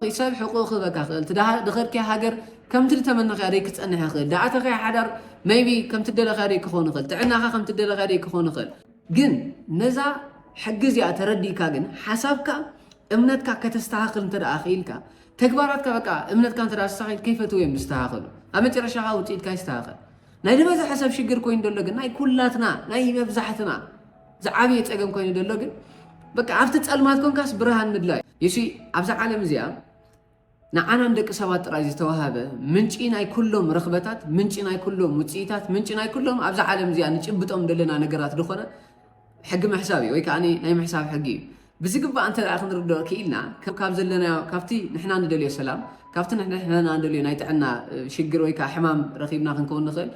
ሰብ ሕቁ ክበካ ክእል ትዳሃ ድኸድኪያ ሃገር ከምቲ ዝተመነኸያ ደይ ክጸንሕ ይኽእል። ዳኣተኸያ ሓዳር maybe ከምቲ ደለኸያ ደይ ክኾን ይኽእል። ጥዕናኻ ከምቲ ደለኸያ ደይ ክኾን ይኽእል። ግን ነዛ ሕጊ እዚኣ ተረዲእካ ግን ሓሳብካ እምነትካ ከተስተኻኽል እንተ ደኣ ክኢልካ ተግባራትካ በቃ እምነትካ እንተ ደኣ ተስተኻኺል ከይፈትው እዮም ዝስተኻኸሉ። ኣብ መጨረሻኻ ውፅኢትካ ይስተኻኸል። ናይ ዝበዝሐ ሰብ ሽግር ኮይኑ ዘሎ ግን ናይ ኩላትና ናይ መብዛሕትና ዝዓብየ ፀገም ኮይኑ ዘሎ ግን በቃ ኣብቲ ፀልማት ኮንካስ ብርሃን ምድላይ ይሲ። ኣብዛ ዓለም እዚኣ ንዓናን ደቂ ሰባት ጥራይ ዝተዋሃበ ምንጪ ናይ ኩሎም ረኽበታት፣ ምንጪ ናይ ኩሎም ውፅኢታት፣ ምንጪ ናይ ኩሎም ኣብዛ ዓለም እዚኣ ንጭብጦም ዘለና ነገራት ዝኾነ ሕጊ ምሕሳብ እዩ፣ ወይ ከዓ ናይ ምሕሳብ ሕጊ እዩ። ብዝግባእ እንተ ደኣ ክንርድኦ ክኢልና፣ ካብ ዘለናዮ፣ ካብቲ ንሕና ንደልዮ ሰላም፣ ካብቲ ንሕና ንደልዮ ናይ ጥዕና ሽግር ወይ ከዓ ሕማም ረኺብና ክንከውን ንኽእል፣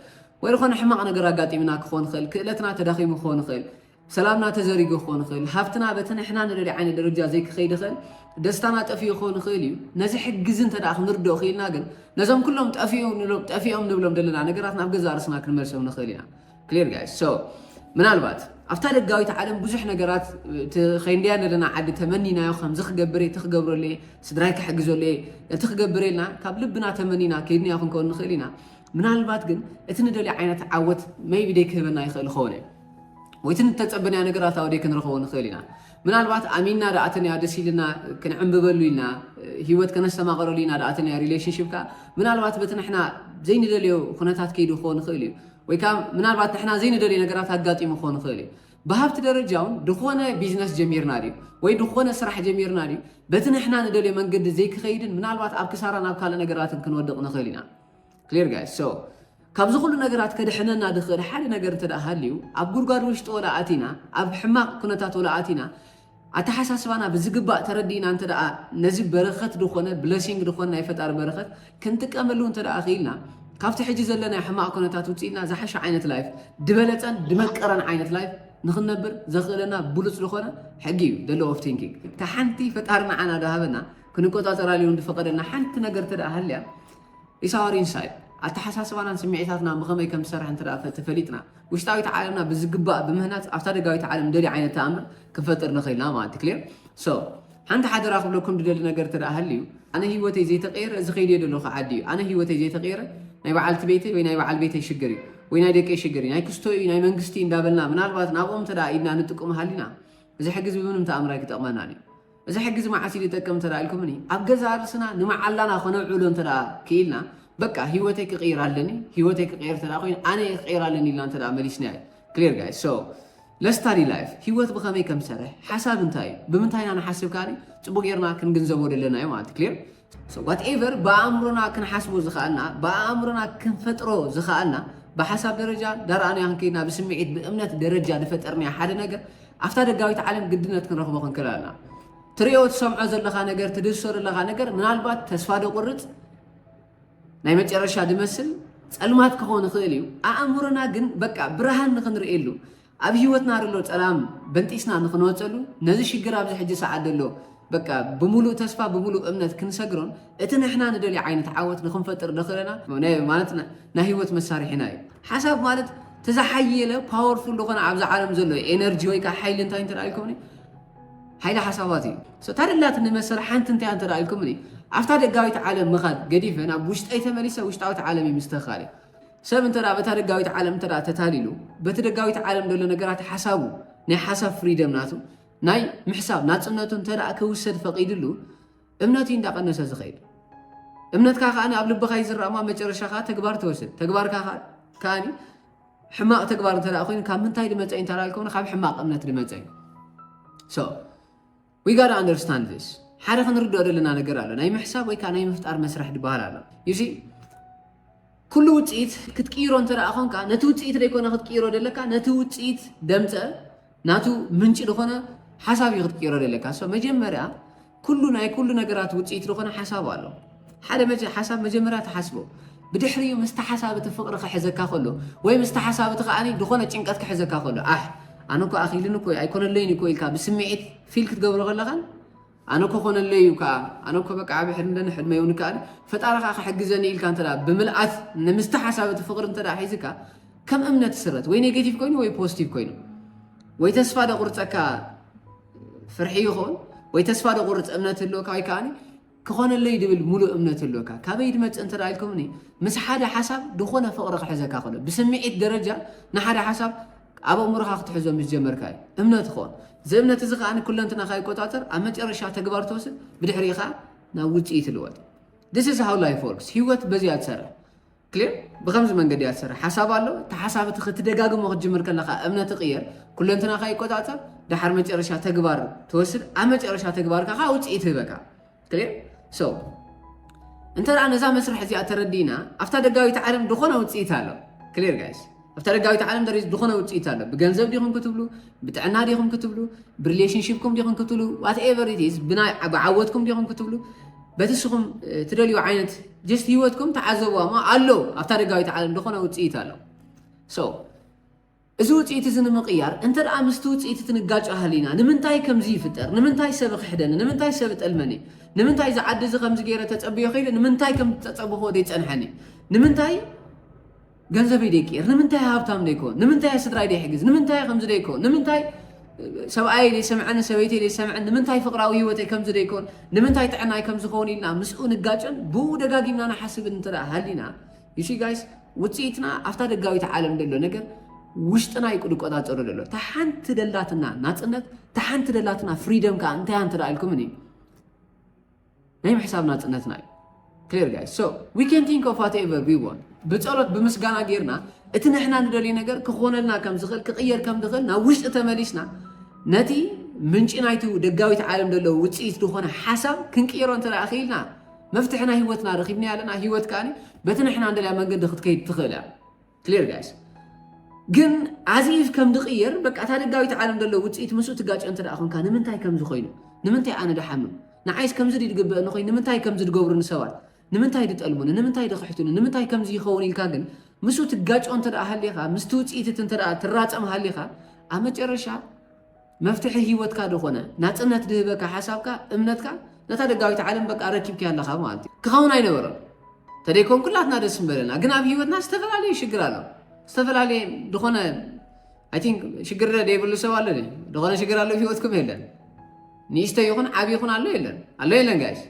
ወይ ዝኾነ ሕማቕ ነገር ኣጋጢምና ክኸውን ይኽእል፣ ክእለትና ተዳኺሙ ክኸውን ይኽእል፣ ሰላምና ተዘሪጉ ክኾን ይኽእል፣ ሃብትና በቲ ንሕና ንደልዮ ዓይነት ደረጃ ዘይክኸይድ ይኽእል፣ ደስታና ጠፊኡ ክኾን ይኽእል እዩ። ነዚ ሕግዚ እንተ ደኣ ክንርድኦ ክኢልና ግን ነዞም ኩሎም ጠፊኡ ንብሎም- ጠፊኦም ንብሎም ዘለና ነገራት ናብ ገዛእ ርእስና ክንመልሶም ንኽእል ኢና። Clear guys? So ምናልባት ኣብታ ደጋዊት ዓለም ብዙሕ ነገራት እቲ ኸይንደያ ዘለና ዓዲ ተመኒናዮ ከምዚ ክገብር እቲ ክገብረሉ እየ ስድራይ ክሕግዘሉ እየ እቲ ክገብር ኢልና ካብ ልብና ተመኒና ከይድናዮ ክንከውን ንኽእል ኢና። ምናልባት ግን እቲ ንደልዮ ዓይነት ዓወት maybe ደይ ክህበና ይኽእል ይኸውን እዩ። ወይ እቲ ንተጸበናዮ ነገራት ኣውደ ክንረኽቦ ንኽእል ኢና። ምናልባት ኣሚንና ደኣ ተንያ ደስ ኢልና ክንዕንብበሉ ኢልና ህይወት ከነስተማቐረሉ ኢና ደኣ ተንያ relationship ካ ምናልባት በቲ ንሕና ዘይንደልዮ ኩነታት ከይዱ ክኾን ይኽእል እዩ። ወይ ከዓ ምናልባት ንሕና ዘይንደልዮ ነገራት ኣጋጢሙ ክኾን ይኽእል እዩ። ብሃብቲ ደረጃ እውን ድኾነ ቢዝነስ ጀሚርና ድዩ ወይ ድኾነ ስራሕ ጀሚርና ድዩ በቲ ንሕና ንደልዮ መንገዲ ዘይክኸይድን ምናልባት ኣብ ክሳራ ናብ ካልእ ነገራትን ክንወድቕ ንኽእል ኢና። Clear guys? So ካብዚ ኩሉ ነገራት ከድሕነና ድኽእል ሓደ ነገር እንተ ደኣ ሃልዩ ኣብ ጉድጓድ ውሽጢ ወላ ኣቲና ኣብ ሕማቕ ኩነታት ወላ ኣቲና ኣተሓሳስባና ብዝግባእ ተረዲእና እንተ ደኣ ነዚ በረኸት ዝኾነ blessing ዝኾነ ናይ ፈጣሪ በረኸት ክንጥቀመሉ እንተ ደኣ ክኢልና ካብቲ ሕጂ ዘለናዮ ሕማቕ ኩነታት ውፅኢና ዝሓሸ ዓይነት life ድበለፀን ድመቀረን ዓይነት life ንኽንነብር ዘኽእለና ብሉፅ ዝኾነ ሕጊ እዩ። The law of thinking እታ ሓንቲ ፈጣሪ ንዓና ድሃበና ክንቆፃፀራሉ እውን ድፈቐደልና ሓንቲ ነገር እንተ ደኣ ሃልያ is our inside ኣተሓሳስባናን ስምዒታትና ብኸመይ ከም ዝሰርሕ እንተ ደኣ ተፈሊጥና ውሽጣዊት ዓለምና ብዝግባእ ብምህናፅ ኣብታ ደጋዊት ዓለም ደልዮ ዓይነት ተኣምር ክንፈጥር ንኽእልና ማለት እዩ። Clear? So ሓንቲ ሓደራ ክብለኩም ድደሊ ነገር እንተ ደኣ ሃልዩ ኣነ ህይወተይ ዘይተቐየረ እዚ ከይድዮ ዘለኹ ዓዲ እዩ። ኣነ ህይወተይ ዘይተቐየረ ናይ በዓልቲ ቤተይ ወይ ናይ በዓል ቤተይ ሽግር እዩ ወይ ናይ ደቀይ ሽግር እዩ ናይ ክስቶ እዩ ናይ መንግስቲ እንዳበልና ምናልባት ናብኦም እንተ ደኣ ኢድና ንጥቁም ሃሊና እዚ ሕጊ እዚ ብምንም ተኣምር ኣይክጠቕመናን እዩ። እዚ ሕጊ እዚ መዓስ እዩ ዝጠቅም እንተ ኢልኩምኒ ኣብ ገዛ ርእስና ንመዓላና ከነውዕሎ እንተ ክኢልና በቃ ህይወተይ ክቕይር ኣለኒ ህይወተይ ክቕየር እንተ ኮይኑ ኣነ እየ ክቕየር ኣለኒ ኢልና እንተ መሊስና እዩ። Clear guys? So let's study life። ህይወት ብኸመይ ከም ዝሰርሕ ሓሳብ እንታይ እዩ ብምንታይ ኢና ንሓስብ ካኒ ፅቡቅ ጌርና ክንግንዘቦ ደለና እዩ ማለት clear። So whatever ብኣእምሮና ክንሓስቦ ዝኸኣልና ብኣእምሮና ክንፈጥሮ ዝኸኣልና ብሓሳብ ደረጃ ዳርኣናዮ ክንከይድና ብስምዒት ብእምነት ደረጃ ዝፈጠርናዮ ሓደ ነገር ኣብታ ደጋዊት ዓለም ግድነት ክንረኽቦ ክንክእል ኣለና። ትሪኦ ትሰምዖ ዘለኻ ነገር ትድህስሶ ዘለኻ ነገር ምናልባት ተስፋ ደቁርፅ ናይ መጨረሻ ድመስል ጸልማት ክኾን ይኽእል እዩ። ኣእምሮና ግን በቃ ብርሃን ንኽንርእየሉ ኣብ ህይወትና ዘሎ ጸላም በንጢስና ንኽንወጸሉ ነዚ ሽግር ኣብዚ ሕጂ ሰዓት ዘሎ በቃ ብምሉእ ተስፋ ብምሉእ እምነት ክንሰግሮን እቲ ንሕና ንደልዮ ዓይነት ዓወት ንኽንፈጥር ዘኽእለና ናይ- ማለት ና- ናይ ህይወት መሳርሒና እዩ። ሓሳብ ማለት ተዝሓየለ powerful ዝኾነ ኣብዚ ዓለም ዘሎ ኤነርጂ ወይ ከዓ ሓይሊ እንታይ እንተ ኢልኩምኒ ሓይሊ ሓሳባት እዩ። So እታ ደላትኒ መሰል ሓንቲ እንታይ እንተ ኢልኩምኒ ኣብታ ደጋዊት ዓለም ምኻድ ገዲፈ ናብ ውሽጠይ ተመሊሰ ውሽጣዊት ዓለም እዩ ምስትኽኻል እዩ። ሰብ እንተ በታ ደጋዊት ዓለም እንተ ተታሊሉ በቲ ደጋዊት ዓለም ዘሎ ነገራት ሓሳቡ ናይ ሓሳብ ፍሪደም ናቱ ናይ ምሕሳብ ናፅነቱ እንተ ክውሰድ ፈቒድሉ እምነቱ እዩ እንዳቐነሰ ዝኸይድ። እምነትካ ከዓ ኣብ ልብኻ ይዝራእማ መጨረሻ ከዓ ተግባር ትወስድ ተግባርካ ከዓ ሕማቕ ተግባር እንተ ኮይኑ ካብ ምንታይ ዝመፀ እዩ እንተ ኢልኩም ካብ ሕማቕ እምነት ዝመፀ እዩ። So we gotta understand this ሓደ ክንርድኦ ዘለና ነገር ኣሎ ናይ ምሕሳብ ወይ ከዓ ናይ ምፍጣር መስርሕ ዝበሃል ኣሎ። You see ኩሉ ውፅኢት ክትቅይሮ እንተ ደኣ ኾንካ ነቲ ውፅኢት ዘይኮነ ክትቅይሮ ዘለካ ነቲ ውፅኢት ደምፀ ናቱ ምንጪ ዝኾነ ሓሳብ እዩ ክትቅይሮ ዘለካ። So መጀመርያ ኩሉ ናይ ኩሉ ነገራት ውፅኢት ዝኾነ ሓሳብ ኣሎ። ሓደ መጀ ሓሳብ መጀመርያ ትሓስቦ ብድሕሪኡ ምስቲ ሓሳብ እቲ ፍቕሪ ክሕዘካ ከሎ ወይ ምስቲ ሓሳብ እቲ ከዓኒ ዝኾነ ጭንቀት ክሕዘካ ከሎ ኣሕ ኣነ እኮ ኣኺልኒ እኮ ኣይኮነለይን እኮ ኢልካ ብስምዒት ፊል ክትገብሮ ከለኻን ኣነ እኮ ኮነለይ እዩ ከዓ ኣነ እኮ በቃ ዓብ ሕልሚ ኣለኒ ሕልመ ይውን ከዓ ፈጣሪ ከዓ ክሕግዘኒ ኢልካ እንተ ብምልኣት ንምስቲ ሓሳብ እቲ ፍቕሪ እንተ ሒዝካ ከም እምነት ስረት ወይ ኔጌቲቭ ኮይኑ ወይ ፖዚቲቭ ኮይኑ ወይ ተስፋ ደቁርፀካ ፍርሒ ይኸውን ወይ ተስፋ ደቁርፅ እምነት ህልወካ ወይ ከዓ ክኾነለይ ድብል ሙሉእ እምነት ኣለካ። ካበይ ድመፅእ እንተ ኢልኩምኒ፣ ምስ ሓደ ሓሳብ ዝኾነ ፍቕሪ ክሕዘካ ከሎ፣ ብስምዒት ደረጃ ንሓደ ሓሳብ ኣብ ኣእምሮኻ ክትሕዞ ምስ ጀመርካ እዩ እምነት ክኾን። እዚ እምነት እዚ ከዓ ኩለንትናኻ ይቆፃፀር፣ ኣብ መጨረሻ ተግባር ትወስድ፣ ብድሕሪኡ ከዓ ናብ ውፅኢት ይልወጥ። This is how life works። ህይወት በዚኣ ትሰርሕ። ክሊር? ብኸምዚ መንገዲ እያ ትሰርሕ። ሓሳብ ኣሎ፣ እቲ ሓሳብ እቲ ክትደጋግሞ ክትጅምር ከለኻ እምነት ይቕየር፣ ኩለንትናኻ ይቆፃፀር፣ ደሓር መጨረሻ ተግባር ትወስድ፣ ኣብ መጨረሻ ተግባርካ ከዓ ውፅኢት ይህበካ። ክሊር? So እንተ ደኣ ነዛ መስርሕ እዚኣ ተረዲእና፣ ኣብታ ደጋዊት ዓለም ዝኾነ ውፅኢት ኣሎ። ክሊር ጋይስ? ኣብታ ደጋዊት ዓለም ደሪዝ ዝኾነ ውፅኢት ኣሎ። ብገንዘብ ዲኹም ክትብሉ፣ ብጥዕና ዲኹም ክትብሉ፣ ብሪሌሽንሽፕኩም ዲኹም ክትብሉ፣ whatever it is፣ ብናይ ብዓወትኩም ዲኹም ክትብሉ፣ በቲ ንስኹም ትደልዩ ዓይነት just ህይወትኩም ተዓዘብዋ እሞ ኣሎ። ኣብታ ደጋዊት ዓለም ዝኾነ ውፅኢት ኣሎ። So እዚ ውፅኢት እዚ ንምቕያር እንተ ደኣ ምስቲ ውፅኢት እቲ ንጋጮ ሃሊና፣ ንምንታይ ከምዚ ይፍጠር? ንምንታይ ሰብ ክሕደኒ? ንምንታይ ሰብ ጠልመኒ? ንምንታይ ዝዓዲ እዚ ከምዚ ገይረ ተፀብዮ ከይደ? ንምንታይ ከም ተፀብኾ ደይፀንሐኒ? ንምንታይ ገንዘበይ ደይቅየር? ንምንታይ ሃብታም ደይኮን? ንምንታይ ስድራይ ደይሕግዝ? ንምንታይ ከምዚ ደይኮን? ንምንታይ ሰብኣይ ደይሰምዐኒ? ሰበይተይ ደይሰምዐን? ንምንታይ ፍቕራዊ ህይወተይ ከምዚ ደይኮን? ንምንታይ ጥዕናይ ከምዚ ኸውን? ኢልና ምስኡ ንጋጨን ብኡ ደጋጊምና ንሓስብን እንተ ደኣ ሃሊና፣ you see guys፣ ውፅኢትና ኣብታ ደጋዊት ዓለም ዘሎ ነገር ውሽጥና እዩ ዝቆፃፀሮ ዘሎ። እታ ሓንቲ ደላትና ናፅነት፣ እታ ሓንቲ ደላትና ፍሪደም ከዓ እንታይ እንተ ደኣ ኢልኩምኒ፣ ናይ ምሕሳብ ናፅነትና እዩ። Clear guys? So we can think of whatever we want። ብፀሎት ብምስጋና ጌርና እቲ ንሕና ንደልዮ ነገር ክኾነልና ከም ዝኽእል ክቕየር ከም ዝኽእል ናብ ውሽጢ ተመሊስና ነቲ ምንጪ ናይቲ ደጋዊት ዓለም ዘለዎ ውፅኢት ዝኾነ ሓሳብ ክንቅይሮ እንተ ደኣ ክኢልና መፍትሒ ናይ ህይወትና ረኺብና ኣለና። ህይወት ከኣ በቲ ንሕና እንደልያ መንገዲ ክትከይድ ትኽእል እያ። Clear guys? ግን ኣዚፍ ከም ድቕየር በቃ እታ ደጋዊት ዓለም ዘሎ ውፅኢት ምስኡ ትጋጨ እንተ ደኣ ኾንካ ንምንታይ ከምዚ ኮይኑ? ንምንታይ ኣነ ድሓምም? ንዓይስ ከምዚ ድዩ ድግበአኒ ኮይኑ? ንምንታይ ከምዚ ድገብሩኒ ሰባት? ንምንታይ ድጠልሙኒ? ንምንታይ ድኽሕቱኒ? ንምንታይ ከምዚ ይኸውን ኢልካ ግን ምስኡ ትጋጨ እንተ ደኣ ሃሊኻ፣ ምስቲ ውፅኢት እቲ እንተ ደኣ ትራፀም ሃሊኻ፣ ኣብ መጨረሻ መፍትሒ ህይወትካ ዝኾነ ናፅነት ድህበካ ሓሳብካ፣ እምነትካ ነታ ደጋዊት ዓለም በቃ ረኪብኪያ ኣለኻ ማለት እዩ። ክኸውን ኣይነበሮን። ተደይኮን ኩላትና ደስ ምበለና፣ ግን ኣብ ህይወትና ዝተፈላለየ ሽግር ኣሎ። ዝተፈላለየ ዝኾነ፣ I think፣ ሽግር ደይብሉ ሰብ ኣሎ ድዩ? ዝኾነ ሽግር ኣሎ ኣብ ህይወትኩም የለን? ንእሽቶ ይኹን ዓቢ ይኹን ኣሎ የለን? ኣሎ የለን ጋይስ?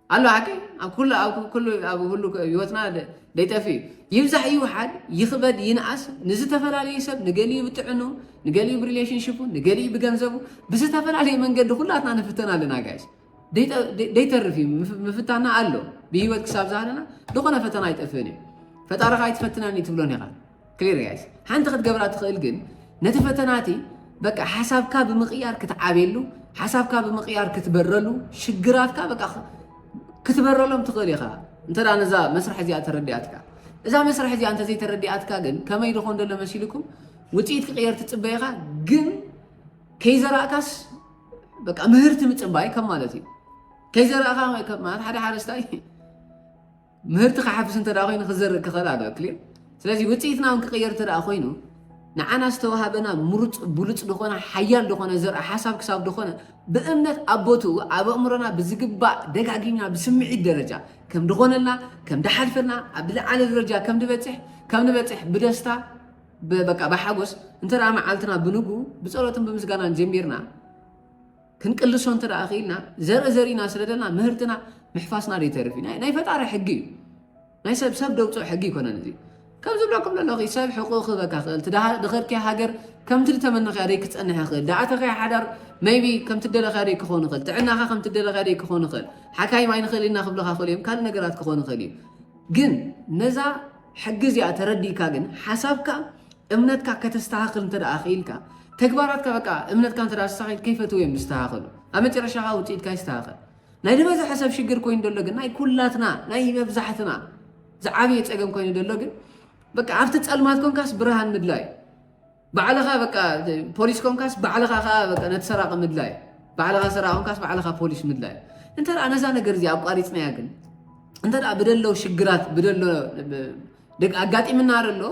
ኣሎ ሓቂ ኣብ ኩሉ ኣብ ኩሉ ኣብ ሁሉ ህይወትና ደ- ደይጠፍእ እዩ። ይብዛሕ ይውሓድ ይኽበድ ይንኣስ ንዝተፈላለየ ሰብ ንገሊኡ ብጥዕኑ ንገሊኡ ብሪሌሽንሽፑ ንገሊኡ ብገንዘቡ ብዝተፈላለየ መንገዲ ኩላትና ንፍተን ኣለና ጋይስ። ደይጠ- ደይ- ደይተርፍ እዩ ምፍ- ምፍታና ኣሎ። ብህይወት ክሳብ ዝሃለና ዝኾነ ፈተና ኣይጠፍእን እዩ። ፈጣሪ ኸዓ ኣይትፈትነኒ ትብሎን ኢኻ። ክሊር ጋይስ፣ ሓንቲ ክትገብራ ትኽእል ግን ነቲ ፈተናቲ በቃ ሓሳብካ ብምቕያር ክትዓብየሉ፣ ሓሳብካ ብምቕያር ክትበረሉ፣ ሽግራትካ በቃ ክትበረሎም ትኽእል ኢኻ። እንተ ደኣ ነዛ መስርሕ እዚኣ ተረዲኣትካ፣ እዛ መስርሕ እዚኣ እንተዘይተረዲኣትካ ግን ከመይ ድኾን ደሎ መሲልኩም ውፅኢት ክቕየር ትፅበ ኢኻ። ግን ከይዘራእካስ በቃ ምህርቲ ምፅባይ ከም ማለት እዩ። ከይዘራእካ ከም ማለት ሓደ ሓረስታይ ምህርቲ ክሓፍስ እንተ ደኣ ኮይኑ ክዘርእ ክኽእል ኣሎ። ክሊር? ስለዚ ውፅኢትና እውን ክቕየር እንተ ደኣ ኮይኑ ንዓና ዝተዋሃበና ምሩፅ ብሉፅ ዝኾነ ሓያል ዝኾነ ዘርኢ ሓሳብ ክሳብ ዝኾነ ብእምነት ኣብ ቦትኡ ኣብ ኣእምሮና ብዝግባእ ደጋጊምና ብስምዒት ደረጃ ከም ድኾነልና ከም ድሓልፈልና ኣብ ዝለዓለ ደረጃ ከም ድበፅሕ ከም ንበፅሕ ብደስታ ብ- በቃ ብሓጎስ እንተ ደኣ መዓልትና ብንጉ ብፀሎትን ብምስጋናን ጀሚርና ክንቅልሶ እንተ ደኣ ክኢልና ዘርኢ ዘሪእና ስለ ደልና ምህርትና ምሕፋስና ደይተርፍ እዩ። ናይ- ናይ ፈጣሪ ሕጊ እዩ። ናይ ሰብ ሰብ ደውፅኦ ሕጊ ይኮነን እዚ። ከም ዝብለኩም ዘለኹ ሰብ ሕቁ ክህበካ ክእል ትዳ- ድኸድክያ ሃገር ከምቲ ዝተመነኽያ ደይ ክትፀንሕ ይኽእል ዳኣተኸያ ሓዳር maybe ከምቲ ደለኽያ ደይ ክኾን ይኽእል ጥዕናኻ ከምቲ ደለኽያ ደይ ክኾን ይኽእል ሓካይም ኣይንኽእል ኢና ክብልኻ ክእል እዮም ካልእ ነገራት ክኾን ይኽእል እዩ። ግን ነዛ ሕጊ እዚኣ ተረዲእካ ግን ሓሳብካ እምነትካ ከተስተኻኽል እንተ ደኣ ክኢልካ ተግባራትካ በቃ እምነትካ እንተ ደኣ ተስተኻኺል ከይፈትው እዮም ዝስተኻኸሉ ኣብ መጨረሻኻ ውፅኢትካ ይስተኻኸል። ናይ ዝበዝሐ ሰብ ሽግር ኮይኑ ደሎ ግን ናይ ኩላትና ናይ መብዛሕትና ዝዓብየ ፀገም ኮይኑ ደሎ ግን በቃ ኣብቲ ፀልማት ኮንካስ ብርሃን ምድላይ ባዕልኻ በቃ ፖሊስ ኮንካስ ባዕልኻ ከዓ በቃ ነቲ ሰራቂ ምድላይ ባዕልኻ ሰራቂ ኮንካስ ባዕልኻ ፖሊስ ምድላይ እንተ ደኣ ነዛ ነገር እዚኣ ኣቋሪፅናያ ግን እንተ ደኣ ብደሎ ሽግራት ብደሎ ደቂ ኣጋጢምና ደሎ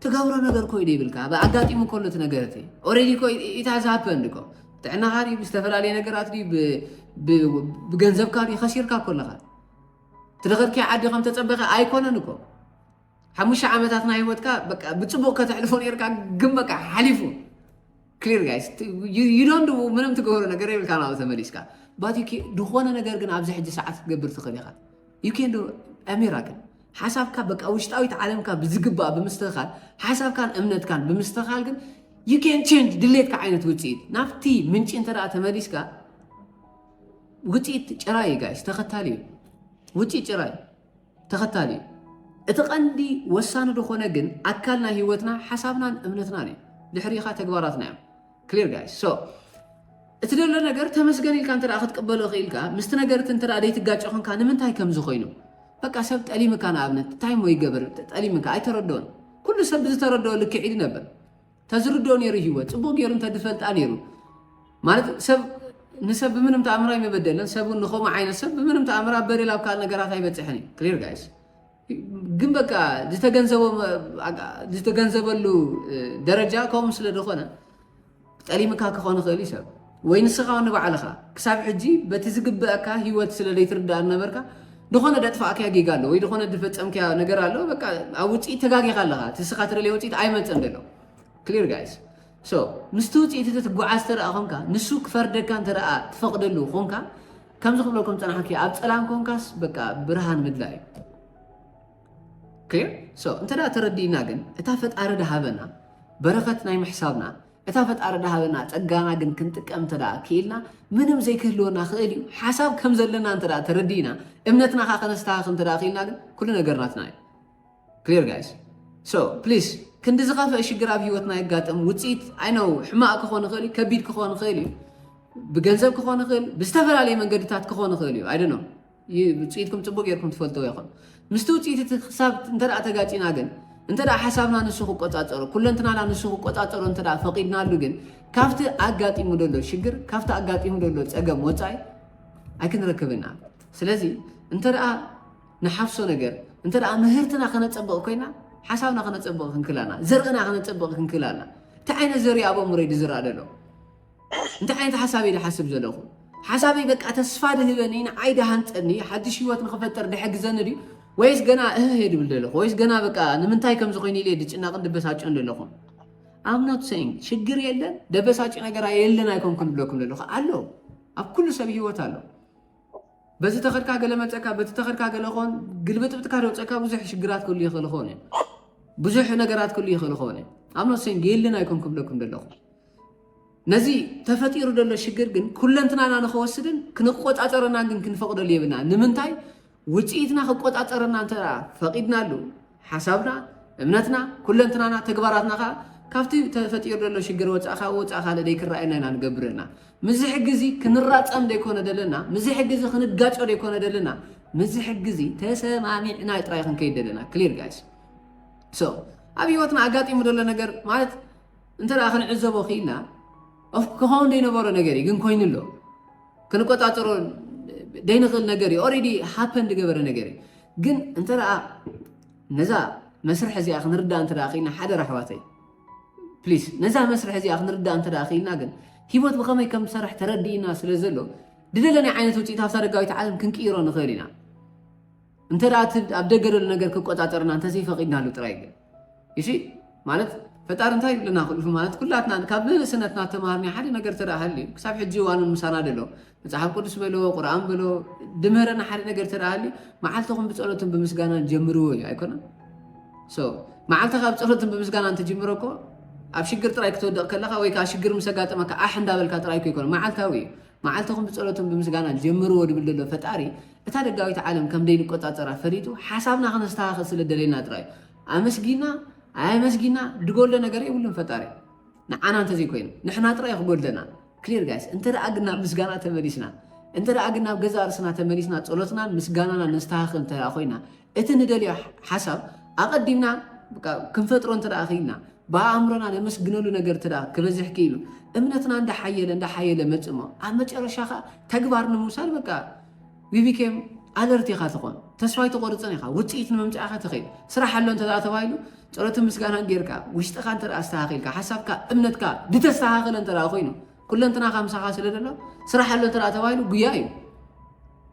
ትገብሮ ነገር ኮይደ ይብልካ ኣብ ኣጋጢሙ ከሎ እቲ ነገር እቲ already ኮ it has happened እኮ ጥዕናኻ ድዩ ብዝተፈላለየ ነገራት ድዩ ብ- ብ- ብገንዘብካ ድዩ ከሲርካ ከለኻ ትደኸድኪ ዓዲ ከም ተጸበኸ ኣይኮነን እኮ ሓሙሽተ ዓመታት ናይ ህይወትካ በቃ ብጽቡቕ ከተሕልፎ ነርካ ግን በቃ ሓሊፉ clear guys you don't do ምንም ትገብሮ ነገር የብልካ ናብኡ ተመሊስካ but you can ዝኾነ ነገር ግን ኣብዚ ሕጂ ሰዓት ክትገብር ትኽእል ኢኻ። You can do a miracle። ሓሳብካ በቃ ውሽጣዊት ዓለምካ ብዝግባእ ብምስትኽኻል፣ ሓሳብካን እምነትካን ብምስትኽኻል ግን you can change ድሌትካ ዓይነት ውፅኢት ናብቲ ምንጪ እንተ ደኣ ተመሊስካ ውፅኢት ጭራ እዩ ጋይስ፣ ተኸታሊ እዩ። ውፅኢት ጭራ እዩ፣ ተኸታሊ እዩ። እቲ ቀንዲ ወሳኒ ዝኾነ ግን ኣካል ናይ ህይወትና ሓሳብናን እምነትናን እዩ። ድሕሪኻ ተግባራትና እዮም። Clear guys። So እቲ ዘሎ ነገር ተመስገን ኢልካ እንተ ክትቅበሎ ክኢልካ ምስቲ ነገር እቲ እንተ ደይትጋጨ ኾንካ ንምንታይ ከምዚ ኮይኑ? በቃ ሰብ ጠሊምካ ንኣብነት እንታይ ሞ ይገበር ጠሊምካ ኣይተረድኦን። ኩሉ ሰብ ብዝተረድኦ ልክዕ ኢሉ ነበር። ተዝርድኦ ነይሩ ህይወት ጽቡቕ ገይሩ እንተ ዝፈልጣ ነይሩ ማለት ሰብ ንሰብ ብምንም ተኣምር ኣይመበደለን። ሰብ እውን ንኸምኡ ዓይነት ሰብ ብምንም ተኣምር ኣብ በደል ኣብ ካልእ ነገራት ኣይበፅሕን እዩ። Clear guys። ግን በቃ ዝተገንዘቦ ዝተገንዘበሉ ደረጃ ከምኡ ስለ ዝኾነ ጠሊምካ ክኾን ይኽእል እዩ ሰብ ወይ ንስኻ ንባዕልኻ ክሳብ ሕጂ በቲ ዝግበአካ ህይወት ስለ ዘይትርዳእ ነበርካ ዝኾነ ደጥፋእካያ ጌጋ ኣሎ ወይ ዝኾነ ዝፈጸምካያ ነገር ኣሎ። በቃ ኣብ ውፅኢት ተጋጊኻ ኣለኻ። እቲ ንስኻ ትደልዮ ውፅኢት ኣይመፅን ዘሎ። Clear guys። So ምስቲ ውፅኢት እቲ ትጓዓዝ እንተ ደኣ ኾንካ ንሱ ክፈርደካ እንተ ደኣ ትፈቕደሉ ኾንካ ከምዚ ክብለኩም ዝጸናሕኩ ኣብ ጸላም ኮንካስ በቃ ብርሃን ምድላይ እዩ። Clear። So እንተ ደኣ ተረዲእና ግን እታ ፈጣሪ ድሃበና በረኸት ናይ ምሕሳብና እታ ፈጣሪ ድሃበና ጸጋና ግን ክንጥቀም እንተ ደኣ ክኢልና ምንም ዘይክህልወና ክእል እዩ። ሓሳብ ከም ዘለና እንተ ደኣ ተረዲእና እምነትና ከኣ ከነስተኻኽል እንተ ደኣ ክኢልና ግን ኩሉ ነገር ናትና እዩ። Clear guys። So please ክንዲ ዝኸፍአ ሽግር ኣብ ህይወትና የጋጥም ውፅኢት I know ሕማቕ ክኾን ይኽእል እዩ፣ ከቢድ ክኾን ይኽእል እዩ፣ ብገንዘብ ክኾን ይኽእል፣ ብዝተፈላለየ መንገድታት ክኾን ይኽእል እዩ። I don't know ውፅኢትኩም ፅቡቅ ጌርኩም ትፈልጥዎ ይኹን። ምስቲ ውፅኢት እቲ ክሳብ እንተ ደኣ ተጋጪና ግን እንተ ደኣ ሓሳብና ንሱ ክቆፃፀሮ ኩለንትናና ንሱ ክቆፃፀሮ እንተ ደኣ ፈቒድናሉ ግን ካብቲ ኣጋጢሙ ዘሎ ሽግር ካብቲ ኣጋጢሙ ዘሎ ፀገም ወፃኢ ኣይክንረክብና። ስለዚ እንተ ደኣ ንሓፍሶ ነገር እንተ ደኣ ምህርትና ከነፀብቕ ኮይና ሓሳብና ከነፀብቕ ክንክላና ዘርእና ከነፀብቕ ክንክላና እንታይ ዓይነት ዘርኢ ኣብ ኣእምሮይ ዝዝራእ ዘሎ እንታይ ዓይነት ሓሳብ እየ ዝሓስብ ዘለኹ? ሓሳበይ በቃ ተስፋ ድህበኒ ንዓይ ድሃንፀኒ ሓድሽ ህይወት ንክፈጥር ድሕግዘኒ ድዩ ወይስ ገና እህህ ድብል ዘለኹ ወይስ ገና በቃ ንምንታይ ከምዚ ኮይኑ ኢለ ድጭናቅን ድበሳጭን ዘለኹ? I'm not saying ሽግር የለን ደበሳጭ ነገር የለን ኣይኮንኩን ድብለኩም ዘለኹ ኣሎ ኣብ ኩሉ ሰብ ህይወት ኣሎ። በዚ ተኸድካ ገለ መፀካ በቲ ተኸድካ ገለ ኾን ግልብጥብጥካ ደውፀካ ብዙሕ ሽግራት ክህሉ ይኽእል ኾን ብዙሕ ነገራት ክህሉ ይኽእል ኾን I'm not saying የለን ኣይኮንኩን ድብለኩም ዘለኹ ነዚ ተፈጢሩ ዘሎ ሽግር ግን ኩለንትናና ንኸወስድን ክንቆፃፀረናን ግን ክንፈቕደሉ የብልና። ንምንታይ ውፅኢትና ክቆፃፀረና እንተ ፈቒድናሉ ሓሳብና፣ እምነትና፣ ኩለንትናና፣ ተግባራትና ከዓ ካብቲ ተፈጢሩ ዘሎ ሽግር ወፃእ ካብ ወፃእ ካልእ ደይክረኣየና ኢና ንገብር ዘለና። ምስዚ ሕጊ እዚ ክንራፀም ደይኮነ ደለና፣ ምስዚ ሕጊ እዚ ክንጋጮ ደይኮነ ደለና፣ ምስዚ ሕጊ እዚ ተሰማሚዕና ጥራይ ክንከይድ ደለና። Clear guys። So ኣብ ህይወትና ኣጋጢሙ ዘሎ ነገር ማለት እንተ ደኣ ክንዕዘቦ ክኢልና ክኸውን ዘይነበሮ ነገር እዩ ግን ኮይኑ ኣሎ ክንቆፃፀሮ ዘይንኽእል ነገር እዩ already happen ዝገበረ ነገር እዩ ግን እንተ ደኣ ነዛ መስርሕ እዚኣ ክንርዳእ እንተ ደኣ ክኢልና ሓደራ ኣሕዋተይ please ነዛ መስርሕ እዚኣ ክንርዳእ እንተ ደኣ ክኢልና ግን ሂወት ብኸመይ ከም ትሰርሕ ተረዲእና ስለ ዘሎ ድደለናይ ዓይነት ውፅኢት ኣብታ ደጋዊት ዓለም ክንቅይሮ ንኽእል ኢና እንተ ደኣ እቲ ኣብ ደገ ዘሎ ነገር ክቆፃፀርና እንተዘይፈቒድናሉ ጥራይ ግን you see ማለት ፈጣሪ እንታይ ይብለና ክእልፉ ማለት ኩላትና ካብ ንእስነትና ተማሃርና ሓደ ነገር ተደኣ ሃልዩ ክሳብ ሕጂ እዋን ምሳና ዘሎ መፅሓፍ ቅዱስ በሎ ቁርኣን በሎ ድምህረና ሓደ ነገር ተደኣ ሃልዩ መዓልትኹም ብፀሎትን ብምስጋናን ጀምርዎ እዩ ኣይኮነን መዓልትኻ ብፀሎትን ብምስጋናን ትጅምሮ እኮ ኣብ ሽግር ጥራይ ክትወድቕ ከለኻ ወይ ከዓ ሽግር ምስ ኣጋጠመካ ኣሕ እንዳበልካ ጥራይ እኮ ይኮነ መዓልታዊ እዩ መዓልትኹም ብፀሎትን ብምስጋናን ጀምርዎ ድብል ዘሎ ፈጣሪ እታ ደጋዊት ዓለም ከም ደይንቆፃፀራ ፈሊጡ ሓሳብና ከነስተኻኽል ስለ ደለየና ጥራይ ኣመስጊና ኣየመስጊና ድጎሎ ነገር የብሉን ፈጣሪ ንዓና እንተዘይኮይኑ ንሕና ጥራይ ክጎድለና clear guys እንተ ደኣ ግን ናብ ምስጋና ተመሊስና እንተ ደኣ ግን ናብ ገዛእ ርእስና ተመሊስና ጸሎትናን ምስጋናና ነስተኻኽል እንተ ደኣ ኮይና እቲ ንደልዮ ሓሳብ ኣቐዲምና ክንፈጥሮ እንተ ደኣ ክኢልና ብኣእምሮና ነመስግነሉ ነገር እንተ ደኣ ክበዝሕ ክኢሉ እምነትና እንዳሓየለ እንዳሓየለ መጽእ እሞ ኣብ መጨረሻ ኸኣ ተግባር ንምውሳድ በቃ we became alert ኢኻ ትኾን ተስፋ ኣይትቆርጽን ኢኻ ውጽኢት ንምምጻእ ኢኻ ትኸይድ ስራሕ ኣሎ እንተ ደኣ ተባሂሉ ጸሎትን ምስጋናን ጌርካ ውሽጥኻ እንተ ደኣ ኣስተኻኺልካ ሓሳብካ እምነትካ ድተስተኻኸለ እንተ ደኣ ኮይኑ ኩለንትናኻ ምሳኻ ስለ ዘሎ ስራሕ ኣሎ እንተ ደኣ ተባሂሉ ጉያ እዩ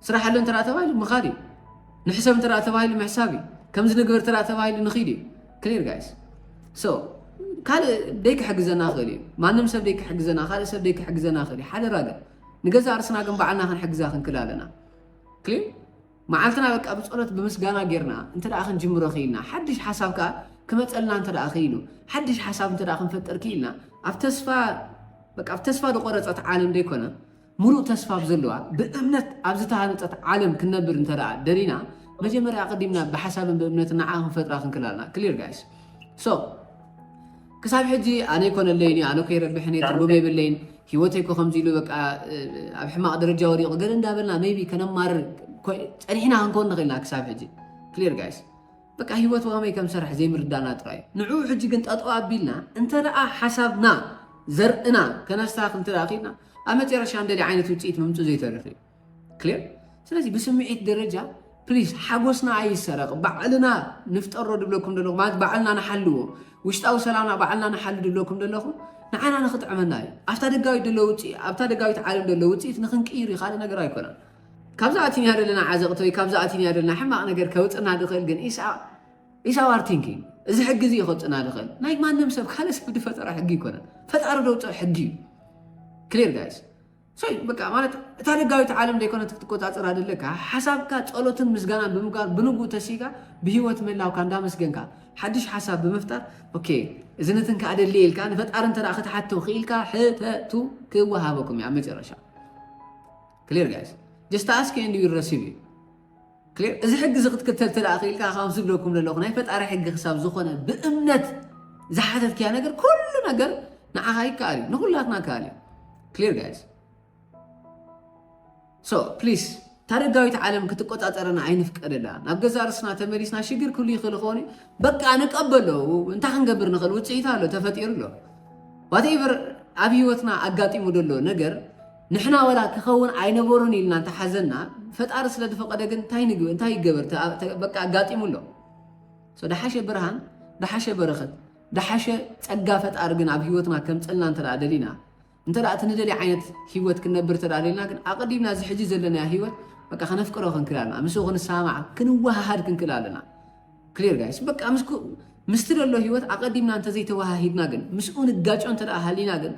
ስራሕ ኣሎ እንተ ደኣ ተባሂሉ ምኻድ እዩ ንሕሰብ እንተ ደኣ ተባሂሉ ምሕሳብ እዩ ከምዚ ንግበር እንተ ደኣ ተባሂሉ ንኺድ እዩ clear guys so ካልእ ደይክሕግዘና ክእል እዩ ማንም ሰብ ደይክሕግዘና ካልእ ሰብ ደይክሕግዘና ክእል እዩ ሓደራ ግን ንገዛእ ርእስና ግን ባዕልና ክንሕግዛ ክንክእል ኣለና። ክሊር? መዓልትና በቃ ብጸሎት ብምስጋና ጌርና እንተ ደኣ ክንጅምሮ ክኢልና፣ ሓድሽ ሓሳብ ከኣ ክመጸልና እንተ ደኣ ክኢሉ፣ ሓድሽ ሓሳብ እንተ ደኣ ክንፈጥር ክኢልና፣ ኣብ ተስፋ በቃ ኣብ ተስፋ ዝቆረጸት ዓለም ዘይኮነ፣ ሙሉእ ተስፋ ኣብ ዘለዋ ብእምነት ኣብ ዝተሃነጸት ዓለም ክንነብር እንተ ደኣ ደሊና፣ መጀመርያ ኣቐዲምና ብሓሳብን ብእምነትን ንዓ ክንፈጥራ ክንክእል ኣለና። ክሊር ጋይስ? ሶ ክሳብ ሕጂ ኣነ ይኮነለይን እዩ፣ ኣነ እኮ ይረብሕን እየ፣ ትርጉም የብለይን፣ ህይወተይ እኮ ከምዚ ኢሉ በቃ ኣብ ሕማቕ ደረጃ ወዲቑ ገለ እንዳበልና ሜይቢ ከነማርር ኮ- ጸኒሕና ክንኮን ንኽእልና ክሳብ ሕጂ። ክሊር ጋይስ? በቃ ህይወት ብኸመይ ከም ዝሰርሕ ዘይምርዳና ጥራይ እዩ። ንዕኡ ሕጂ ግን ጠጠው ኣቢልና እንተ ደኣ ሓሳብና ዘርእና ከነስተኻኽል እንተ ደኣ ኽኢልና ኣብ መጨረሻ እንደሊ ዓይነት ውፅኢት ምምፁ ዘይተርፍ እዩ። ክሊር? ስለዚ ብስምዒት ደረጃ ፕሊዝ ሓጎስና ኣይሰረቕ። ባዕልና ንፍጠሮ ድብለኩም ዘለኹ ማለት ባዕልና ንሓልዎ፣ ውሽጣዊ ሰላምና ባዕልና ንሓሉ ድብለኩም ዘለኹ ንዓና ንኽጥዕመና እዩ። ኣብታ ደጋዊት ዘሎ ውፅኢ ኣብታ ደጋዊት ዓለም ዘሎ ውፅኢት ንኽንቅይር እዩ፣ ካልእ ነገር ኣይኮነን። ካብዛ ኣቲንያ ዘለና ዓዘቕቲ ወይ ካብዛ ኣቲንያ ዘለና ሕማቕ ነገር ከውፅና ድኽእል ግን ኢሳ ኢሳዋር ቲንኪንግ እዚ ሕጊ እዚ ከውፅና ድኽእል ናይ ማንም ሰብ ካልእ ሰብ ዝፈጠረ ሕጊ ይኮነን። ፈጣሪ ደውፅኦ ሕጊ እዩ። ክሊር ጋይስ? ሶ በቃ ማለት እታ ደጋዊት ዓለም ዘይኮነት ክትቆፃፀራ ደለካ ሓሳብካ ጸሎትን ምስጋናን ብምግባር ብንግኡ ተሲጋ ብህይወት ምህላውካ እንዳመስገንካ ሓድሽ ሓሳብ ብምፍጣር ኦኬ እዚ ነትን ከኣ ደልየ ኢልካ ንፈጣሪ እንተ ደኣ ክትሓቶ ክኢልካ ሕተቱ ክወሃበኩም እዩ ኣብ መጨረሻ። ክሊር ጋይስ? Just ask and you receive እዩ። ክሊር? እዚ ሕጊ እዚ ክትክተል ተደኣ ክኢልካ ከም ዝብለኩም ዘለኹ ናይ ፈጣሪ ሕጊ ክሳብ ዝኾነ ብእምነት ዝሓተትክያ ነገር ኩሉ ነገር ንዓኻ ይከኣል እዩ፣ ንኹላትና ይከኣል እዩ። ክሊር ጋይስ? ሶ ፕሊስ ታደጋዊት ዓለም ክትቆፃፀረና ኣይንፍቀደላ። ናብ ገዛ ርስና ተመሊስና ሽግር ክሉ ይኽእል ኸውን እዩ። በቃ ንቀበሎ። እንታይ ክንገብር ንኽእል? ውፅኢት ኣሎ፣ ተፈጢሩ ኣሎ። ዋቴቨር ኣብ ህይወትና ኣጋጢሙ ዘሎ ነገር ንሕና ወላ ክኸውን ኣይነበሮን ኢልና እንተሓዘና ፈጣሪ ስለ ዝፈቀደ ግን እንታይ ንግበር እንታይ ይገበር ተ- ተ- በቃ ኣጋጢሙ ኣሎ። ሶ ደሓሸ ብርሃን ደሓሸ በረኸት ደሓሸ ጸጋ ፈጣሪ ግን ኣብ ህይወትና ከምጸልና እንተ ደኣ ደሊና እንተ ደኣ እቲ ንደልዮ ዓይነት ህይወት ክንነብር እንተ ደኣ ደሊና ግን ኣቐዲምና እዚ ሕጂ ዘለናዮ ህይወት በቃ ከነፍቅሮ ክንክእል ኣለና። ምስኡ ክንሰማማዕ ክንወሃሃድ ክንክእል ኣለና። ክሊር ጋይስ በቃ ምስኩ ምስቲ ደሎ ህይወት ኣቐዲምና እንተዘይተወሃሂድና ግን ምስኡ ንጋጮ እንተ ደኣ ሃሊና ግን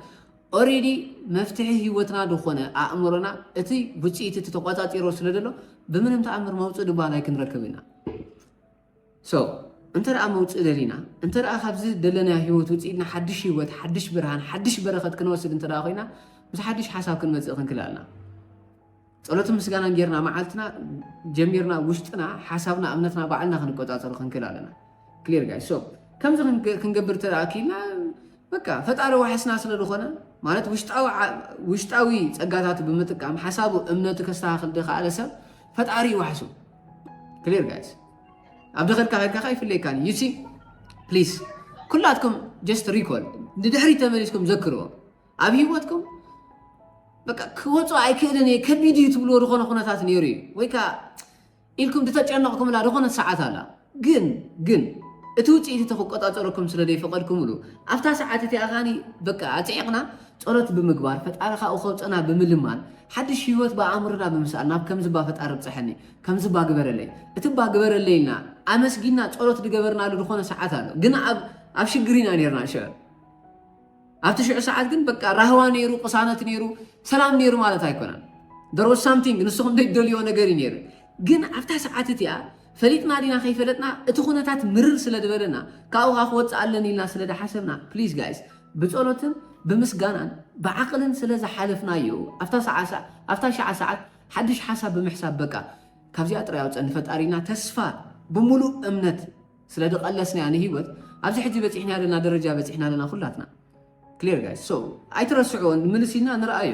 ኦሬዲ መፍትሒ ህይወትና ዝኾነ ኣእምሮና እቲ ውፅኢት እቲ ተቋፃፂሮ ስለ ዘሎ ብምንም ተኣምር መውፅእ ድባል ኣይክንረክብ ኢና። ሶ እንተ ደኣ መውፅእ ደሊና እንተ ደኣ ካብዚ ደለናዮ ህይወት ውፅኢትና ሓድሽ ህይወት ሓድሽ ብርሃን ሓድሽ በረኸት ክንወስድ እንተ ደኣ ኮይና ምስ ሓድሽ ሓሳብ ክንመፅእ ክንክእል ኣለና። ጸሎትን ምስጋናን ጌርና መዓልትና ጀሚርና ውሽጥና ሓሳብና እምነትና ባዕልና ክንቆጻጸሩ ክንክእል ኣለና። ክሊር ጋይ ሶ ከምዚ ክንገ- ክንገብር ተደኣ ክኢልና በቃ ፈጣሪ ዋሕስና ስለ ዝኾነ ማለት ውሽጣዊ ዓ- ውሽጣዊ ጸጋታት ብምጥቃም ሓሳቡ እምነቱ ከስተኻኽል ዝኸኣለ ሰብ ፈጣሪ ይዋሕሱ። ክሊር ጋይስ ኣብ ደኸልካ ከድካ ከ ይፍለየካን ዩ ሲ ፕሊስ ኩላትኩም ጀስት ሪኮል ንድሕሪት ተመሊስኩም ዘክርዎ ኣብ ህይወትኩም በቃ ክወፁ ኣይክእልን እየ ከቢድ እዩ ትብልዎ ዝኾነ ኩነታት ነይሩ እዩ ወይ ከዓ ኢልኩም ዝተጨነቕኩምላ ዝኾነት ሰዓት ኣላ ግን ግን እቲ ውፅኢት እቲ ክቆፃፀረኩም ስለ ዘይፈቐድኩምሉ ኣብታ ሰዓት እቲኣ ኻኒ በቃ ኣፅዒቕና ጸሎት ብምግባር ፈጣሪ ካብኡ ከውፀና ብምልማን ሓድሽ ህይወት ብኣእምሮና ብምስኣል ናብ ከምዝባ ፈጣሪ ብፅሐኒ ከምዝባ ግበረለይ እቲ ባ ግበረለይ ኢልና ኣመስጊና ጸሎት ዝገበርናሉ ዝኾነ ሰዓት ኣሎ ግን ኣብ ኣብ ሽግር ኢና ነርና ሽዑ ኣብቲ ሽዑ ሰዓት ግን በቃ ራህዋ ነይሩ ቅሳነት ነይሩ ሰላም ነይሩ ማለት ኣይኮነን there was something ንስኹም ዘይደልዮ ነገር እዩ ነይሩ ግን ኣብታ ሰዓት እቲኣ ፈሊጥና ዲና ከይፈለጥና እቲ ኩነታት ምርር ስለ ዝበለና ካብኡ ከዓ ክወፅእ ኣለኒ ኢልና ስለ ዝሓሰብና ፕሊዝ ጋይስ ብፀሎትን ብምስጋናን ብዓቕልን ስለ ዝሓለፍናዮ ኣብታ ሰዓ- ኣብታ ሸዓ ሰዓት ሓድሽ ሓሳብ ብምሕሳብ በቃ ካብዚኣ ጥራይ ኣውፀኒ ፈጣሪና ተስፋ ብምሉእ እምነት ስለ ዝቐለስናያ ንህይወት ኣብዚ ሕጂ በፂሕና ዘለና ደረጃ በፂሕና ኣለና ኩላትና ክሊር ጋይስ ሶ ኣይትረስዕዎ ንምልስ ኢልና ንረኣዮ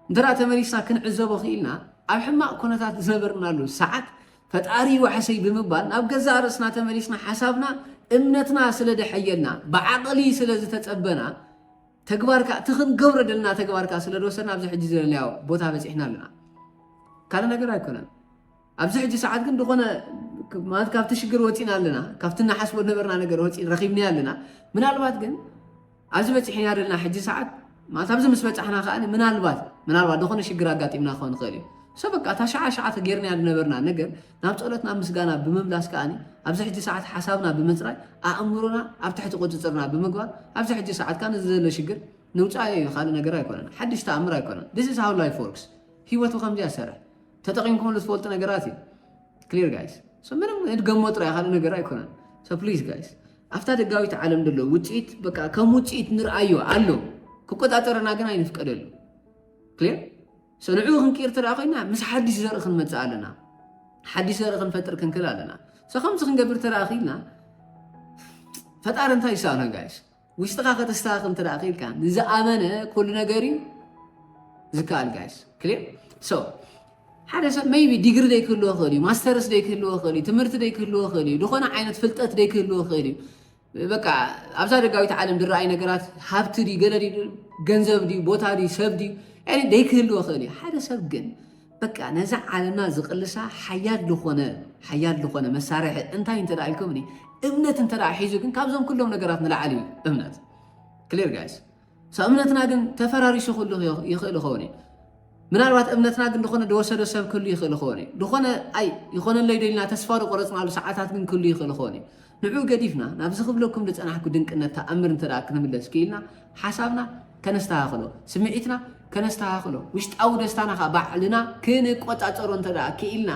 እንተ ተመሊስና ክንዕዘቦ ክኢልና ኣብ ሕማቕ ኩነታት ዝነበርናሉ ሰዓት ፈጣሪ ይዋሕሰይ ብምባል ናብ ገዛእ ርእስና ተመሊስና ሓሳብና እምነትና ስለ ደሐየልና ብዓቕሊ ስለ ዝተጸበና ተግባርካ እቲ ክንገብሮ ደልና ተግባርካ ስለ ዝወሰድና ኣብዚ ሕጂ ዘለናዮ ቦታ በፂሕና ኣለና ካልእ ነገር ኣይኮነን ኣብዚ ሕጂ ሰዓት ግን ዝኾነ ማለት ካብቲ ሽግር ወፂና ኣለና ካብቲ እናሓስቦ ዝነበርና ነገር ወፂ ረኪብናዮ ኣለና ምናልባት ግን ኣብዚ በፂሕና ዘለና ሕጂ ሰዓት ማለት ኣብዚ ምስ በፃሕና ከዓ ምናልባት ምናልባት ዝኾነ ሽግር ኣጋጢምና ክኸውን ይኽእል እዩ ሰ በቃ እታ ሸዓ ሸዓ ተጌርናያ ዝነበርና ነገር ናብ ፀሎት ናብ ምስጋና ብምምላስ ከዓ ኣብዚ ሕጂ ሰዓት ሓሳብና ብምፅራይ ኣእምሮና ኣብ ትሕቲ ቁፅፅርና ብምግባር ኣብዚ ሕጂ ሰዓት ከዓ ነዚ ዘሎ ሽግር ንውፃእ እዩ፣ ካልእ ነገር ኣይኮነን። ሓድሽ ተኣምር ኣይኮነን። This is how life works። ህይወት ብከምዚ ኣሰርሕ ተጠቂምኩም ዝፈልጡ ነገራት እዩ። Clear guys። So ምንም እድገሞ ጥራይ ካልእ ነገር ኣይኮነን። So please guys፣ ኣብታ ደጋዊት ዓለም ዘሎ ውፅኢት በቃ ከም ውፅኢት ንርኣዮ ኣሎ። ክቆፃፀረና ግን ኣይንፍቀደሉ። Clear። So ንዕኡ ክንቅይር ተደኣ ኮይና ምስ ሓድሽ ዘርኢ ክንመፅእ ኣለና። ሓድሽ ዘርኢ ክንፈጥር ክንክእል ኣለና። So ከምዚ ክንገብር ተደኣ ክኢልና ፈጣሪ እንታይ ይሰኣኖ guys? ውሽጥኻ ከተስተኻኽል እንተ ደኣ ክኢልካ፣ ንዝኣመነ ኩሉ ነገር እዩ ዝከኣል ጋይስ። ክሊር። So ሓደ ሰብ maybe ዲግሪ ደይክህልዎ ይኽእል እዩ፣ ማስተርስ ደይክህልዎ ይኽእል እዩ፣ ትምህርቲ ደይክህልዎ ይኽእል እዩ፣ ዝኾነ ዓይነት ፍልጠት ደይክህልዎ ይኽእል እዩ። በቃ ኣብዛ ደጋዊት ዓለም ዝረኣይ ነገራት ሃብቲ ድዩ፣ ገለ ድዩ፣ ገንዘብ ድዩ፣ ቦታ ድዩ፣ ሰብ ድዩ፣ ያኒ ደይክህልዎ ይኽእል እዩ። ሓደ ሰብ ግን በቃ ነዛ ዓለምና ዝቕልሳ ሓያል ዝኾነ ሓያል ዝኾነ መሳርሒ እንታይ እንተ ደኣ ኢልኩምኒ፣ እምነት እንተ ደኣ ሒዙ ግን ካብዞም ኩሎም ነገራት ንላዕሊ እዩ እምነት። ክሊር ጋይስ። So እምነትና ግን ተፈራሪሱ ክህሉ ይኽእል ይኸውን እዩ። ምናልባት እምነትና ግን ዝኾነ ዝወሰዶ ሰብ ክህሉ ይኽእል ይኸውን እዩ። ዝኾነ ኣይ ይኾነለይ ዶ ኢልና ተስፋ ዝቆረፅናሉ ሰዓታት ግን ክህሉ ይኽእል ይኸውን እዩ። ንዑ ገዲፍና ናብዚ ክብለኩም ዝፀናሕኩ ድንቅነት ተኣምር እንተ ደኣ ክንምለስ ክኢልና ሓሳብና ከነስተኻኽሎ፣ ስምዒትና ከነስተኻኽሎ፣ ውሽጣዊ ደስታና ከዓ ባዕልና ክንቆፃፀሮ እንተ ደኣ ክኢልና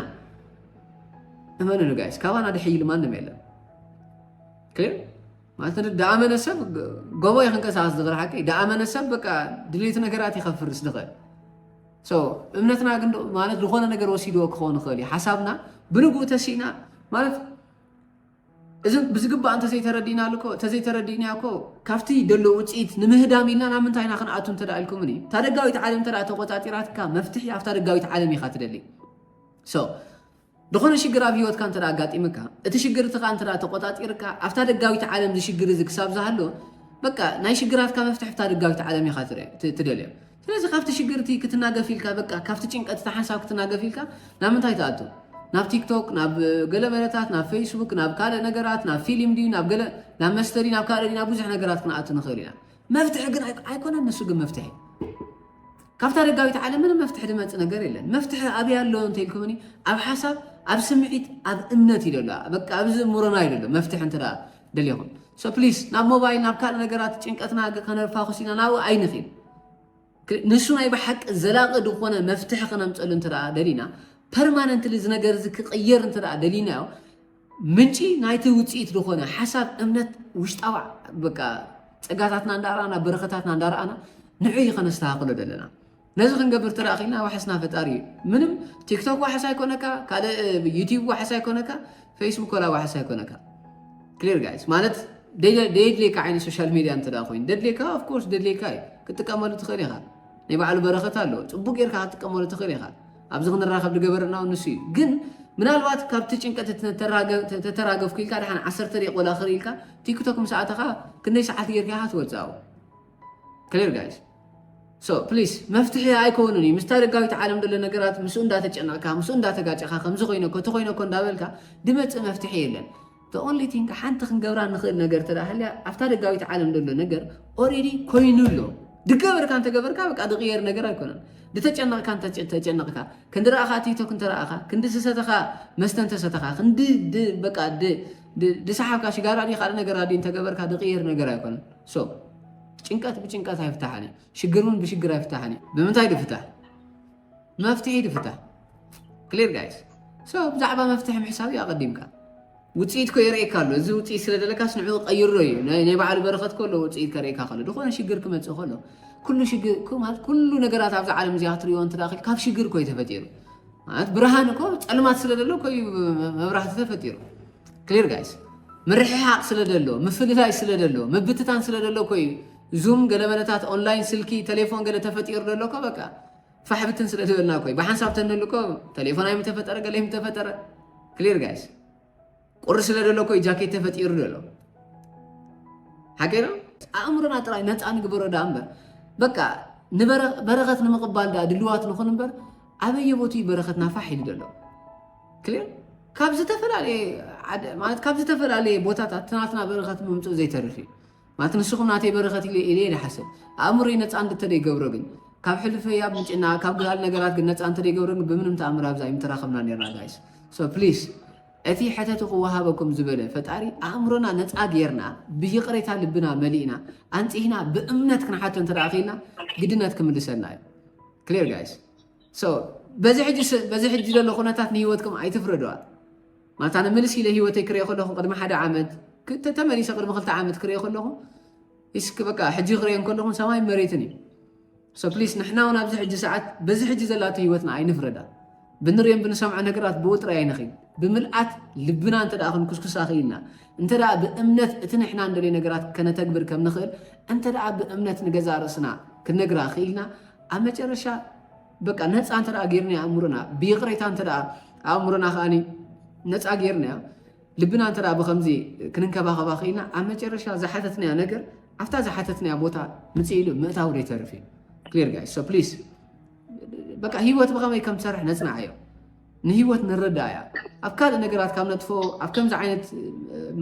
እመኑኒ ጋይስ፣ ካባና ድሕይል ማንም የለን። ክሊር። ማለት እንደ ደኣመነ ሰብ ጎቦ ይኽንቀሳቀስ ዝኽእል ሓቂ፣ ደኣመነ ሰብ በቃ ድሌት ነገራት ይኸፍርስ ዝኽእል። So እምነትና ግን ዶ-፣ ማለት ዝኾነ ነገር ወሲድዎ ክኸውን ይኽእል እዩ። ሓሳብና ብንግኡ ተሲእና ማለት እዚ ብዝግባእ እንተዘይተረዲእናሉ እኮ፣ እንተዘይተረዲእናዮ እኮ ካብቲ ደሎ ውፅኢት ንምህዳም ኢልና ናብ ምንታይ ኢና ክንኣቱ እንተ ደኣ ኢልኩምኒ፣ እታ ደጋዊት ዓለም እንተ ደኣ ተቆፃፂራትካ መፍትሒ ኣብታ ደጋዊት ዓለም ኢኻ ትደሊ። So ዝኾነ ሽግር ኣብ ህይወትካ እንተ ኣጋጢምካ፣ እቲ ሽግር እቲ ኸኣ እንተ ተቆጻጺርካ፣ ኣብታ ደጋዊት ዓለም እዚ ሽግር እዚ ክሳብ ዝሃሎ፣ በቃ ናይ ሽግራትካ መፍትሒ ኣብታ ደጋዊት ዓለም ኢኻ ትረ-፣ ት-፣ ትደልዮ። ስለዚ ካብቲ ሽግር እቲ ክትናገፍ ኢልካ፣ በቃ ካብቲ ጭንቀት እቲ ሓንሳብ ክትናገፍ ኢልካ፣ ናብ ምንታይ ትኣቱ? ናብ ቲክቶክ፣ ናብ ገለ መለታት፣ ናብ ፌስቡክ፣ ናብ ካልእ ነገራት፣ ናብ ፊልም ድዩ፣ ናብ ገለ፣ ናብ መስተ ድዩ፣ ናብ ካልእ ድዩ፣ ናብ ብዙሕ ነገራት ክንኣቱ ንኽእል ኢና። መፍትሒ ግን ኣይ-፣ ኣይኮነን ንሱ ግን መፍትሒ። ካብታ ደጋዊት ዓለም ምንም መፍትሒ ዝመጽእ ነገር የለን። መፍትሒ ኣበይ ኣሎ እንተ ኢልኩምኒ፣ ኣብ ሓሳብ፣ ኣብ ስምዒት፣ ኣብ እምነት እዩ ዘሎ። በቃ ኣብዚ እምሮና እዩ ዘሎ መፍትሒ እንተ ደኣ ደሊኹም። So please ናብ ሞባይል፣ ናብ ካልእ ነገራት ጭንቀትና ከነፋኹስ ኢና ናብኡ ኣይንኺድ። ክ-፣ ንሱ ናይ ብሓቂ ዘላቒ ዝኾነ መፍትሒ ከነምጸሉ እንተ ደኣ ደሊና፣ ፐርማነንትሊ እዚ ነገር እዚ ክቕየር እንተ ደኣ ደሊናዮ፣ ምንጪ ናይቲ ውጽኢት ዝኾነ ሓሳብ፣ እምነት፣ ውሽጣዊ በቃ ጸጋታትና እንዳረኣና፣ በረኸታትና እንዳረኣና፣ ንዑ እዩ ከነስተኻኽሎ ዘለና። ነዚ ክንገብር ተደኣ ኽኢልና ዋሕስና ፈጣሪ እዩ። ምንም ቲክቶክ ዋሕስ ኣይኮነካ፣ ካልእ ዩቲዩብ ዋሕስ ኣይኮነካ፣ ፌስቡክ ወላ ዋሕስ ኣይኮነካ። ክሊር ጋይስ፣ ማለት ደይ-፣ ደየድልየካ ዓይነት ሶሻል ሚድያ እንተ ደኣ ኮይኑ፣ ደድልየካ ኦፍ ኮርስ ደድልየካ እዩ፣ ክትጥቀመሉ ትኽእል ኢኻ። ናይ ባዕሉ በረኸት ኣለዎ። ጽቡቕ ጌርካ ክትጥቀመሉ ትኽእል ኢኻ። ኣብዚ ክንራኸብ ዝገበረና እውን ንሱ እዩ። ግን ምናልባት ካብቲ ጭንቀት ተተራገ-፣ ተ-፣ ተተራገፍኩ ኢልካ ደሓን ዓሰርተ ደቂቕ ወላ ክርኢ ኢልካ ቲክቶክ ምስ ኣተኻ ክንደይ ሰዓት ጌርካ ኢኻ ትወጽእ ኣብኡ? ክሊር ጋይስ። So ፕሊስ መፍትሒ ኣይከውንን እዩ። ምስታ ደጋዊት ዓለም ዘሎ ነገራት ምስኡ እንዳተጨነቕካ፣ ምስኡ እንዳተጋጨኻ፣ ከምዚ ኮይነ እኮ፣ እቲ ኮይነ እኮ እንዳበልካ ድመጽእ መፍትሒ የለን። The only thing ሓንቲ ክንገብራ ንኽእል ነገር ተደኣ ሃልያ፣ ኣብታ ደጋዊት ዓለም ዘሎ ነገር ኦሬዲ ኮይኑ ኣሎ። ድገበርካ እንተገበርካ በቃ ድቕየር ነገር ኣይኮነን። ድተጨነቕካ እንተጨ-፣ ተጨነቕካ፣ ክንዲ ረኣኻ ቲክቶክ እንተረኣኻ፣ ክንዲ ዝሰተኻ መስተ እንተሰተኻ፣ ክንዲ ድ-፣ በቃ ድ-፣ ድ-፣ ድሰሓብካ ሽጋራ ድዩ ካልእ ነገር ኣድዩ እንተገበርካ ድቕየር ነገር ኣይኮነን። So ጭንቀት ብጭንቀት ኣይፍታሕን እዩ። ሽግር እውን ብሽግር ኣይፍታሕን እዩ። ብምንታይ ድፍታሕ? መፍትሒ ድፍታሕ። ክሊር ጋይስ። So ብዛዕባ መፍትሒ ምሕሳብ እዩ ኣቐዲምካ። ውፅኢት ኮ የርእየካ ኣሎ። እዚ ውፅኢት ስለ ዘለካስ ንዕኡ ቀይሮ እዩ። ናይ፣ ናይ ባዕሉ በረኸት ኮ ኣሎ ውፅኢት ከርእየካ ከሎ። ዝኾነ ሽግር ክመፅእ ከሎ። ኩሉ ሽግር፣ ኩ-፣ ማለት ኩሉ ነገራት ኣብዛ ዓለም እዚኣ ክትርእዮ እንተ ደኣ ኽኢል፣ ካብ ሽግር ኮ እዩ ተፈጢሩ። ማለት ብርሃን እኮ ጸልማት ስለ ዘሎ እኮ እዩ መብራህቲ ተፈጢሩ። ክሊር ጋይስ። ምርሕሓቕ ስለ ዘሎ፣ ምፍልላይ ስለ ዘሎ፣ ምብትታን ስለ ዘሎ እኮ እዩ ዙም፣ ገለ መለታት ኦንላይን፣ ስልኪ፣ ቴሌፎን ገለ ተፈጢሩ ዘሎ እኮ በቃ ፋሕ ብትን ስለ ዝበልና እኮ እዩ። ብሓንሳብ ተንህሉ እኮ ቴሌፎን ኣይምተፈጠረ፣ ገለ ኣይምተፈጠረ። ክሊር ጋይስ። ቁሪ ስለ ዘሎ እኮ እዩ ጃኬት ተፈጢሩ ዘሎ። ሓቂ ነው። ኣእምሮና ጥራይ ነፃ ንግበሮ ደኣ እምበር፣ በቃ ንበረ-፣ በረኸት ንምቕባል ደኣ ድልዋት ንኹን እምበር፣ ኣበየ ቦትኡ እዩ በረኸትና ፋሕ ኢሉ ዘሎ? ክሊር? ካብ ዝተፈላለየ ዓደ-፣ ማለት ካብ ዝተፈላለየ ቦታታት ናትና በረኸት ምምፅኡ ዘይተርፍ እዩ። ማለት ንስኹም ናተይ በረኸት ኢለ፣ ኢለ እየ ዝሓስብ። ኣእምሮይ ነፃ እንድተደይገብሮ ግን፣ ካብ ሕልፈያ ምጭና፣ ካብ ካልእ ነገራት ግን ነፃ እንተደይገብሮ ግን ብምንም ተኣምር ኣብዛ ኣይምተራኸብና ነርና ጋይስ። So ፕሊስ እቲ ሕተቱ ክወሃበኩም ዝበለ ፈጣሪ ኣእምሮና ነፃ ጌርና ብይቕሬታ ልብና መሊእና ኣንፂህና ብእምነት ክንሓቶ እንተ ደኣ ኽኢልና ግድነት ክምልሰልና እዩ። Clear guys? So በዚ ሕጂ ስ- በዚ ሕጂ ዘሎ ኩነታት ንህይወትኩም ኣይትፍረድዋ። ማታ ንምልስ ኢለ ህይወተይ ክሪኦ ከለኹ ቅድሚ ሓደ ዓመት ክ- ተ- ተመሊሰ ቅድሚ ክልተ ዓመት ክሪኦ ከለኹ እስኪ በቃ ሕጂ ክሪኦ ከለኹ ሰማይ መሬትን እዩ። So please ንሕና እውን ኣብዚ ሕጂ ሰዓት በዚ ሕጂ ዘላቶ ህይወትና ኣይንፍረዳ። ብንሪኦም ብንሰምዖ ነገራት ብውጥሪ ኣይንኺድ። ብምልኣት ልብና እንተ ደኣ ክንኩስኩሳ ክኢልና እንተ ደኣ ብእምነት እቲ ንሕና እንደልዮ ነገራት ከነተግብር ከም ንኽእል እንተ ደኣ ብእምነት ንገዛ ርእስና ክንነግራ ክኢልና ኣብ መጨረሻ በቃ ነፃ እንተ ደኣ ጌርና ኣእምሮና ብይቕሬታ እንተ ደኣ ኣእምሮና ከኣኒ ነፃ ጌርና ልብና እንተ ደኣ ብኸምዚ ክንንከባኸባ ክኢልና ኣብ መጨረሻ ዝሓተትናዮ ነገር ኣብታ ዝሓተትናዮ ቦታ ምፅእ ኢሉ ምእታው ዘይተርፍ እዩ። Clear guys? So please በቃ ህይወት ብኸመይ ከም ትሰርሕ ነፅንዓዮ። ንህይወት ንረዳእያ። ኣብ ካልእ ነገራት ካብ ነጥፎ ኣብ ከምዚ ዓይነት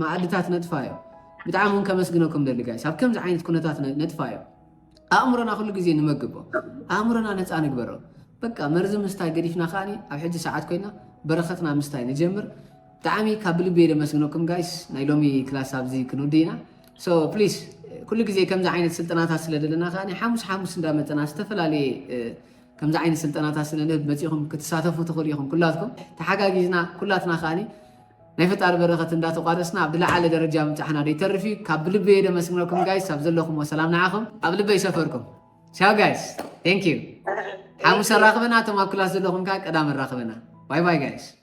መኣድታት ነጥፋዮ። ብጣዕሚ እውን ከመስግነኩም ደሊ guys። ኣብ ከምዚ ዓይነት ኩነታት ነ- ነጥፋዮ። ኣእምሮና ኩሉ ግዜ ንመግቦ። ኣእምሮና ነፃ ንግበሮ። በቃ መርዚ ምስታይ ገዲፍና ከኣ ኣብ ሕጂ ሰዓት ኮይና በረኸትና ምስታይ ንጀምር። ብጣዕሚ ካብ ብልቢ እየ ደመስግነኩም guys። ናይ ሎሚ ክላስ ኣብዚ ክንውዲ ኢና። So please ኩሉ ግዜ ከምዚ ዓይነት ስልጠናታት ስለ ደለና ከኣ ሓሙስ ሓሙስ እንዳመፀና ዝተፈላለየ እ፣ ከምዚ ዓይነት ስልጠናታት ስለ ንህብ መፂኹም ክትሳተፉ ትኽእሉ ኢኹም። ኩላትኩም ተሓጋጊዝና ኩላትና ከኣ ናይ ፈጣሪ በረኸት እንዳተቋደስና ኣብ ዝለዓለ ደረጃ ምብፃሕና ዘይተርፍ እዩ። ካብ ብልቢ እየ ደመስግነኩም guys። ኣብ ዘለኹም ሰላም ንዓኹም ኣብ ልበይ ሰፈርኩም። Ciao guys. Thank you። ሓሙስ ኣራኽበና። እቶም ኣብ ክላስ ዘለኹም ከኣ ቀዳም ኣራኽበና። Bye bye guys።